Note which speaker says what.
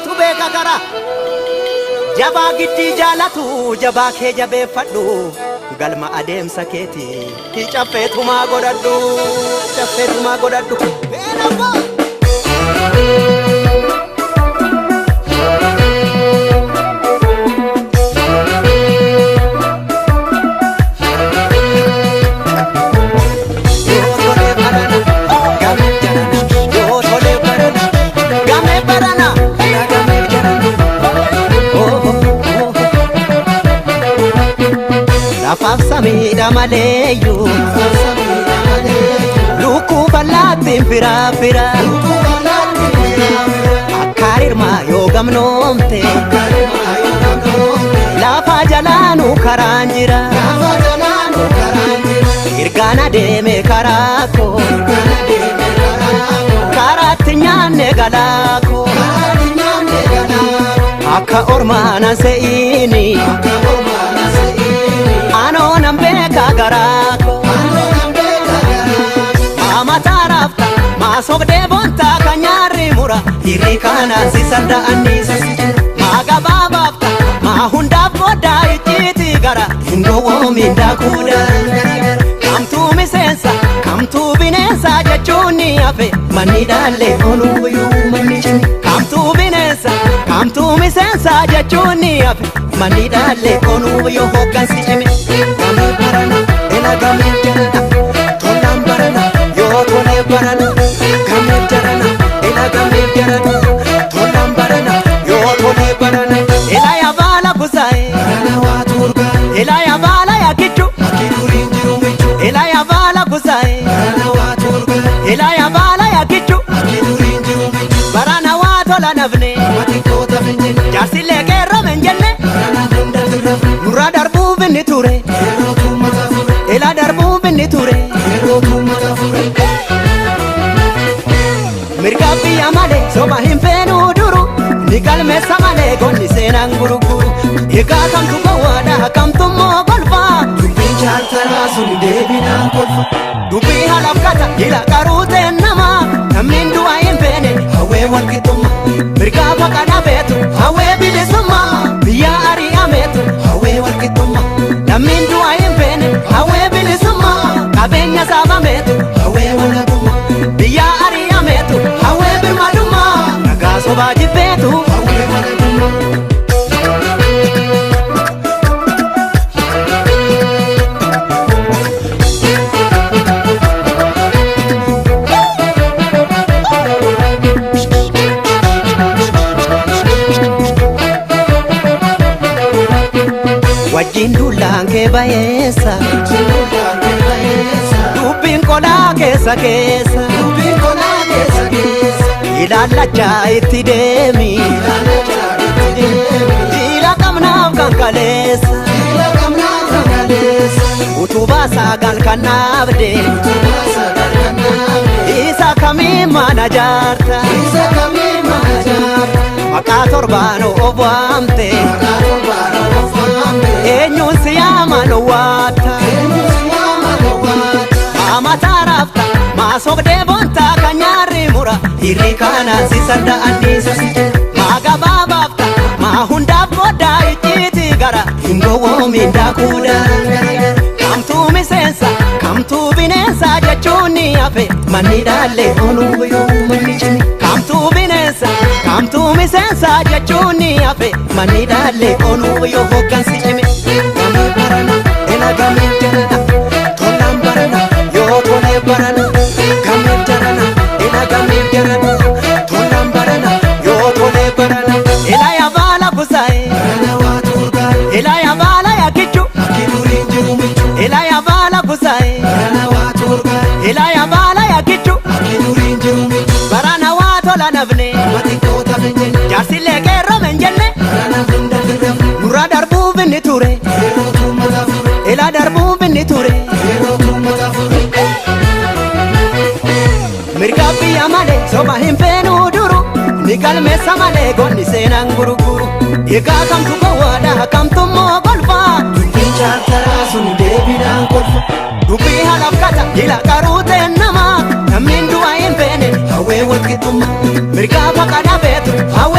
Speaker 1: Waaqayyootu beeka karaa. Jabaa giddii jaalatu jabaa kee jabeeffadhu galma adeemsa keetii caffeetumaa godhadhu caffeetumaa godhadhu. Yoo tolee barana gamee jarana yoo tolee barana gamee barana gamee jarana. Lafaaf samiidha maleeyyuu lukkuu bal'aatti fira fira akka rirmaa yoo gamnoomte lafa jalaanuu karaan jira ergaan adeeme karaa koo karaatti nyaanne galaa koo akka ormaana se'iini anoo nan beeka garaa koo mataa raafta maa sobdee boontaa kan nyaarri mura hirri kanaan si sarda'anniisa maa gabaabaafta maa hundaaf boodaa icciitii gara hin gowwoomin daakuudha kamtuu miseensa kamtuu bineensa jechuun ni hafe manni dhaallee onuuyyuu manni cimi kamtuu bineensa kamtuu miseensa jechuun ni hafe manni dhaallee onuuyyuu hoggansi cime gamee barana ela gamee jarana tolaan barana yoo tolee barana gamee jarana ela gamee jarana tolaan barana yoo tolee barana ela yabaala kusaa'e
Speaker 2: Barana waa turgaa
Speaker 1: ela yabaala yakichu
Speaker 2: akki duriin jiru michu.
Speaker 1: ela yabaala kusaa'e
Speaker 2: Barana waa turgaa
Speaker 1: ela yabaala yakichu
Speaker 2: akki duriin jiru michu.
Speaker 1: barana waa tola nafne
Speaker 2: Mati koota finjine
Speaker 1: jaarsillee qeerrome hin jenne
Speaker 2: barana hunda firrafne
Speaker 1: nurra darbuuf inni ture
Speaker 2: yeroo tummata fure
Speaker 1: ela darbuuf inni ture
Speaker 2: yeroo tummata fure.
Speaker 1: mirga biyya malee soba hin feenuu duru ni galmeessa malee gonni seenaan gurguru egaa kamtu gowwaadha kamtu immoo golfaa
Speaker 2: Dubbiin chaartaraa sun deebinaan kolfa.
Speaker 1: dubbii halafkata ila qaruuteen namaa namni du'a hin feene hawwee walqixxummaa mirgaa baqa dhabeetu hawwee bilisummaa biyya ari'ameetu hawwee walqixxummaa namni du'a hin feene hawwee bilisummaa qabeenya saabameetu hawwee walabummaa biyya ari'ameetu hawwee birmadummaa nagaa sobaa jibbeetu
Speaker 2: Hawwee walabummaa.
Speaker 1: Wajjin duulaan kee bayeessa dubbiin qolaa keessa keessa
Speaker 2: Dubbiin qolaa keessa keessa.
Speaker 1: ilaallachaa itti deemi
Speaker 2: Ilaalachaa itti deemi.
Speaker 1: jiila qabnaaf kan kaleessa
Speaker 2: Jila qabnaa kan kaleessa.
Speaker 1: utubaa sagal kan dhaabde
Speaker 2: Utubaa sagal kan dhaabde.
Speaker 1: isa kamii mana jaarta
Speaker 2: Isa kamii mana jaarta.
Speaker 1: maqaa torbaan of waamte
Speaker 2: Maqaa torbaan of waamte.
Speaker 1: eenyuun si yaaman waatta
Speaker 2: Eenyuun si yaaman waata.
Speaker 1: maa mataa raafta maa sobdee boontaa kan nyaarri mura hirri kanaan si sarda'anniisa maa gabaabaafta maa hundaaf boodaa icciitii gara hin gowwoomin daakuudha kamtuu miseensa kamtuu bineensa jechuun ni hafe manni dhaallee onuuyyuu manni cimi kamtuu bineensa kamtuu miseensa jechuun ni hafe manni dhaallee onuuyyuu hoggansi cime gamee barana ela gamee jarana tolaan barana yoo tolee barana gamee jarana ela gamee jarana tolaan barana yoo tolee barana ela yabaala kusaa'e
Speaker 2: Barana waa turgaa.
Speaker 1: ela yabaala yakichu
Speaker 2: Akki duriin jiru michu.
Speaker 1: ela yabaala kusaa'e
Speaker 2: Barana waa turgaa.
Speaker 1: ela yabaala yakichu
Speaker 2: Akki duriin jiru michu.
Speaker 1: barana waa tola nafne
Speaker 2: Mati koota finjine
Speaker 1: jaarsillee qeerrome hin jenne
Speaker 2: barana hunda firrafne
Speaker 1: nurra darbuuf inni ture
Speaker 2: yeroo tummata fure
Speaker 1: ela darbuuf inni ture
Speaker 2: yeroo tummata fure.
Speaker 1: mirga biyya malee soba hin feenuu duru ni galmeessa malee gonni seenaan gurguru egaa kamtu gowwaadha kamtu immoo golfaa
Speaker 2: Dubbiin chaartaraa sun deebinaan kolfa.
Speaker 1: dubbii halafkata ila qaruuteen namaa namni du'a hin feene hawwee walqixxummaa mirgaa baqa dhabeetu hawwee.